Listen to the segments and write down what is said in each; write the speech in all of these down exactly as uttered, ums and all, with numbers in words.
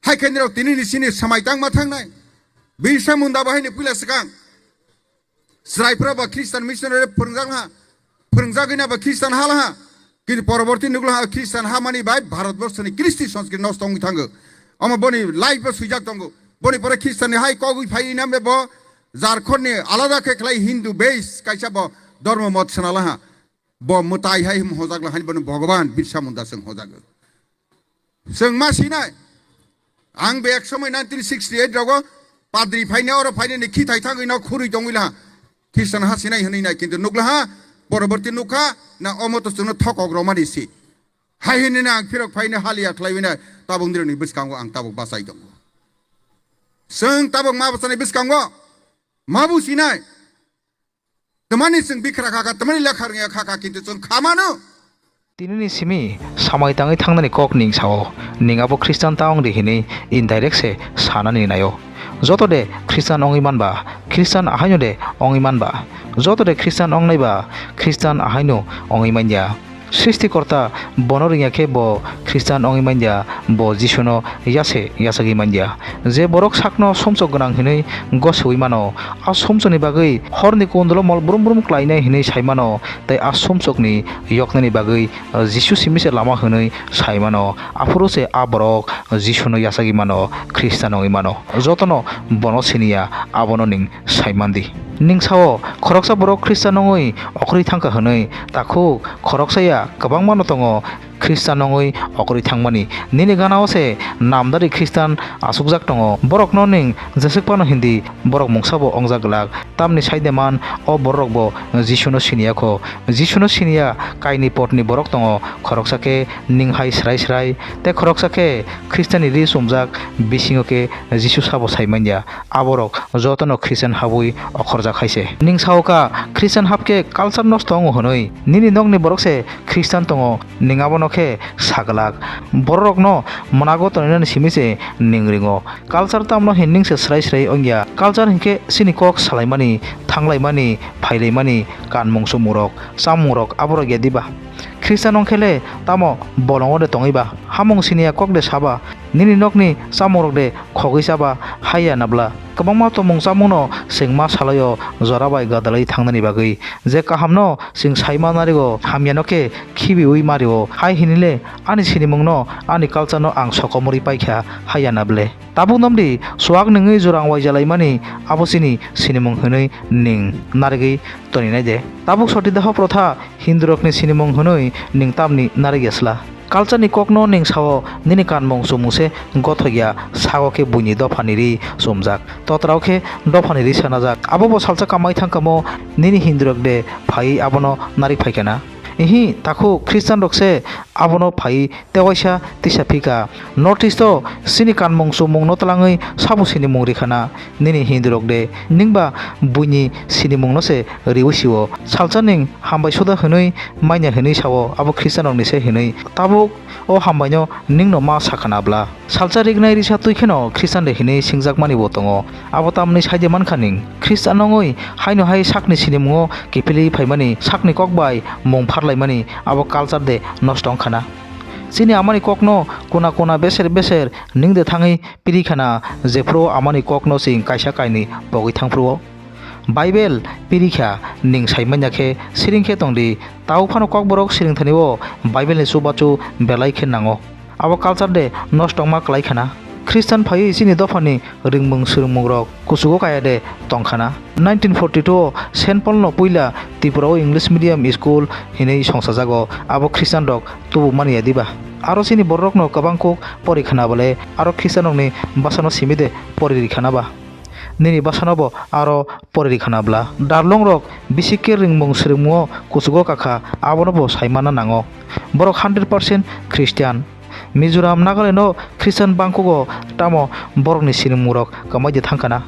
Hai khe nirok tini ni sini samai tangma thangnai. Birsa Munda bo haini puila swkang. Chwraipra ba Christian missionary phwrwngjak ha. Phwrwngjagwi na ba Christian ha laha. Kintu poroborti nukla ha Christian ha mani bai Bharat borsoni Christi sanskrit nosto wngwi thango. Omo boni life bo swijak tongo. Boni pore Christian ni hai kogwi phai na me bo Jharkhand ni alada khe khlai Hindu base kaisa bo dormo mot swnala ha. Bo mwtai hai hojak la hani bono Bhagwan Birsa Munda chwng hojago. Chwng ma sinai. Ang be ek somoi nineteen sixty eight rogo padri phaine oro phaine ni khithai thangwi no khurui tongwi laha. Christian ha sinai hwnwi nai kintu nukla ha poroborti nukha na omo to chwngno thokok romani si. Hai hwnwi na ang phirok phaine haliya khlaiwi nai tabuk nirokni bwskango ang tabuk bachai tongo. Chwng tabuk ma bachani bwskango ma bu sinai. Tamani chwng bikra kha kha, tamani lekha rwngya kha kha, kintu chwng kha mano. Tinini simi samai tangwi thangnani kok ning sao, ning abo Khristan ta wng di hinwi indirect se sanani naio. Joto de Khristan wngwi manba, Khristan ahaino de wngwi manba. Joto de Khristan wngnaiba, Khristan ahaino wngwi manya. Srishtikorta bono ringya khe bo Khristan wngwi manya, bo Jisuno yase yachagwi manya. Je borok sakno sumsok gwnang hinwi gosiwi mano, a sumsokni bagwi horni kundulo mol brum brum klainai hinwi sai mano, tei a sumsokni yoknani bagwi Jisu simi se lama hinwi sai mano, aphuru se a borok Jisuno yachagwi mano, Khristan wngwi mano. Jotono bono siniya, abono ning sai man di. Ning sao, khoroksa borok Khristan wngwi okrwi thangkha hwnwi, takhuk khoroksa ya kwbangmano tongo Khristan wngwi okrwi thangmani. Nini ganao se namdari Khristan achukjak tongo. Borokno ning jeswk phano hindi, borok mungsa bo wngjak glak. Tamni saide man, o bororok bo Jisuno siniya kho. Jisuno siniya kaini potni borok tongo. Khoroksa khe ning hai srai srai, tei khoroksa khe Khristanni ri chumjak, bisingo khe Jisu sabo sai manya. Aborok jotono Khristan habwi okhorjak hai se. Ning sao kha, Khristan hap khe culture nosto wngo hwnwi. Nini nokni borok se Khristan tongo, ning abono khe sa glak. Bororokno mwnago toninani simi se ning ringo. Culture tamno hin ning se srai srai wngya. Culture hinkhe chini kok salaimani, thanglaimani, phailaimani, kanmung chumungrok, chamungrok aborok ya diba? Khristan wngkhe le tamo bolongo de tongwi ba? Hamung siniya kok de saba? Nini nokni chamungrok de khogwi chaba? Haiya nabla? Kwbangma tongmung chamungno chwng ma salaio jora bai gadalwi thangnani bagwi. Je kahamno chwng saima narigo, hamyano khe khibiwi mario. Hai hinile ani sinimungno, ani culture-no ang sokomorwi paikha, haiya nable? Tabuk nomdi, chuak nungwi jora wngwaijalaimani abo chini sinimung hwnwi ning narigwi toninai de? Tabuk soti daho protha Hindurokni sinimung hwnwi ning tamni narigya sla? Culture-ni kokno ning sao nini kanmung chumung se gothokya, sago khe buini dophani ri chumjak, totrao khe dophani ri sanajak. Abo bo salsa kamai thangkamo nini Hindurok de phaiwi abono narik phaikha na? Ihi, takhuk Khristanrok se abono phaiwi tewaisa tisa phika. North East o chini kanmung chumungno twlangwi sabo sinimung rikhana nini Hindurok de? Ningba buini sinimungno se riwi sio. Salsa ning hambai suda hwnwi manya hwnwi sao, abo Khristanrokni se hwnwi. Tabuk o hambaino ningno ma sakhana bla? Salsa rignai risa twi kheno Khristan de hwnwi swngjakmani bo tongo. Abo tamni saide mankha ning? Khristan wngwi haino hai sakni sinimungo kiphilwi phaimani, sakni kok bai mung pharlaimani, abo culture de nosto wngkhana? Chini amani kokno kuna kuna beser beser ning de thangwi piri khana, jephru amani kokno chwng kaisa kainwi pogwi thangphru-o. Bible piri kha ning sai manya khe siring khe tong di, tau phano kokborok siring thani-o Bible ni chubachu belai khe nango. Abo culture de nosto wngma kwlai khana. Khristan phaiwi chini dophani ringmung swrwngmungrok kuchugo kaya de tong khana. Nineteen forty two o Saint Paul no puila Tripura o English medium school hinwi songchajago, abo Khristanrok tubumani ya diba? Aro chini bororokno kwbang kuk pori khana bole aro Khristanrokni bwsano simi de pori ri khana ba? Nini bwsano bo aro pori ri khana bla? Darlong rok bisi khe ringmung swrwngmungo kuchugo kakha, abono bo sai manna nango. Borok hundred percent Christian. Mizoram, Nagaland o Christian bangkugo, tamo borokni sinimung rok kwmai de thang khana?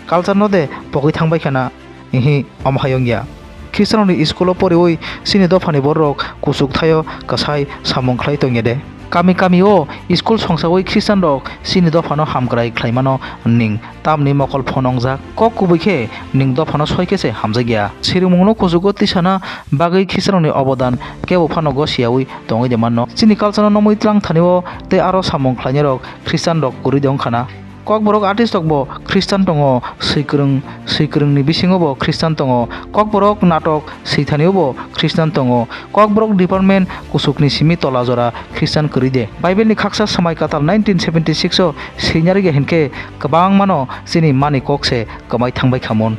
Culture no de pogwi thang bai khana? Ihi, omo hai wngya. Khristanrokni school-o poriwi chini dophani bororok kuchuk thaio kwsai samung khlai tongya de? Kami kami o school songsawi Christian rok chini dophano hamkrai khlaimano ning tamni mokol phonongjak. Kok kubui khe ning dophano soi khe se hamjakya. Sirimungno kuchugo tisana bagwi Christian rokni obodan kebo phano gosiyawi tongwi de manno. Chini culture no nomwi tlang thani o tei aro samung khlainai rok Christian rok kwrwi de wngkhana. Kokborok artist rok bo Christian tongo, swikwrwng, swikwrwngni bisingo bo Christian tongo, kokborok natok swithanio bo Christian tongo, kokborok department kuchukni simi tola jora Christian kwrwi de. Bible ni khaksa swmai kwtal nineteen seventy six o swinarya hinkhe kwbangmano chini mani kok se kwmai thangbai khamon.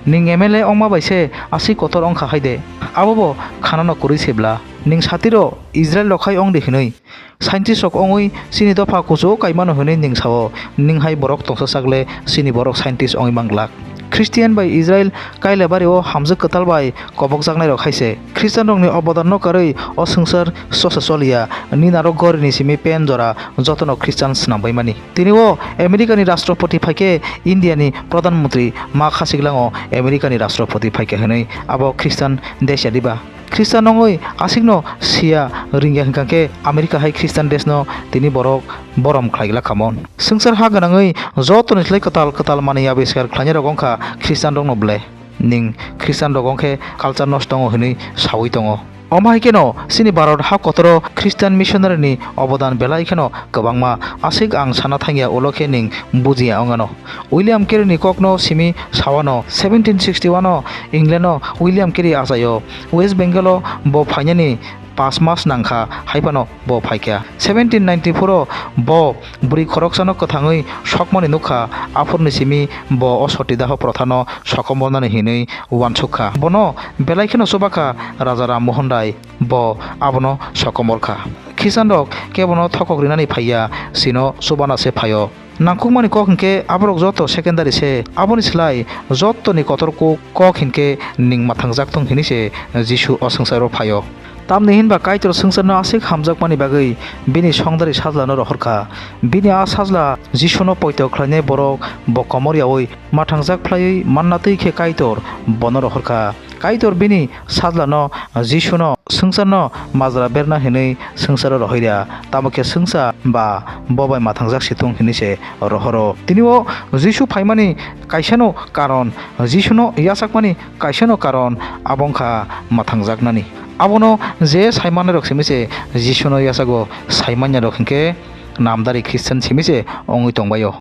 Ning M L A ongma bai se aswk kotor ongkha hai de, abo bo khanano kwrwi se bla. Ning satiro Israel rok hai ongdi hinwi. Scientist rok ongwi chini dopha kuchugo kaimano hinwi ning sao, ning hai borok tongsasak le chini borok scientist ongwi manglak. Christian bai Israel Kailabari o hamjwk kwtal bai kobokjaknai rok hai se. Christian rokni obodan no karwi o swngchar sosa choliya, nini narok gorini simi pen jora jotono Christian swnam bai mani. Tini o America ni Rashtrapati phaikhe India ni Pradhan Mantri ma khasiklang o America ni Rashtrapati phaikha hinwi abo Christian desh ya diba? Christian wngwi aswkno siya ringya hwnkha khe America hai Christian desh no tini borok borom khlai glak khamon. Swngchar ha gwnangwi jotoni slai kwtal kwtal manwi abiskar khlainai rok wngkha Christian rokno ble. Ning Christian rok wngkhe culture nosto wngo hinwi sawi tongo. Omo hai kheno chini Bharat ha kotoro Christian missionary ni obodan belai kheno kwbangma, aswk ang sana thangya ulo khe ning bujiya wngano. William Carey ni kokno simi sawano, seventeen sixty one o England o William Carey achaio. West Bengal o bo phainani pas mas nangkha, haiphano bo phaikha. Seventeen ninety four o bo bwrwi khoroksano kwthangwi sokmani nukha, aphurni simi bo o soti daho prothano sokomornani hinwi uansukha. Bono belai kheno chubakha Raja Ram Mohan Rai, bo abono sokomorkha. Christian rok kebono thokok rinani phaiya, chino chubana se phaio. Nangkukmani kok hinkhe aborok joto secondary se, aboni slai jotoni kotor kuk kok hinkhe ning mathangjak thung hinwi se Jisu o swngcharo phaio. Tamni hinba Kaitor swngcharno aswk hamjakmani bagwi bini songdari sajlano rohorkha. Bini a sajla Jisuno poito khlainai borok bo komor yaui mathangjak phlaiwi manna twi khe Kaitor bono rohorkha. Kaitor bini sajlano Jisuno swngcharno majra berna hinwi swngcharo rohorya, tamo khe swngchar ba bo bai mathangjak si thung hinwi se rohoro. Tini o Jisu phaimani kaisano karon, Jisuno yachakmani kaisano karon abo wngkha mathangjaknani. Abono je saimannairok simi se Jisuno yachago, saimanyarok hinkhe namdari Christian simi se wngwi tongbaio.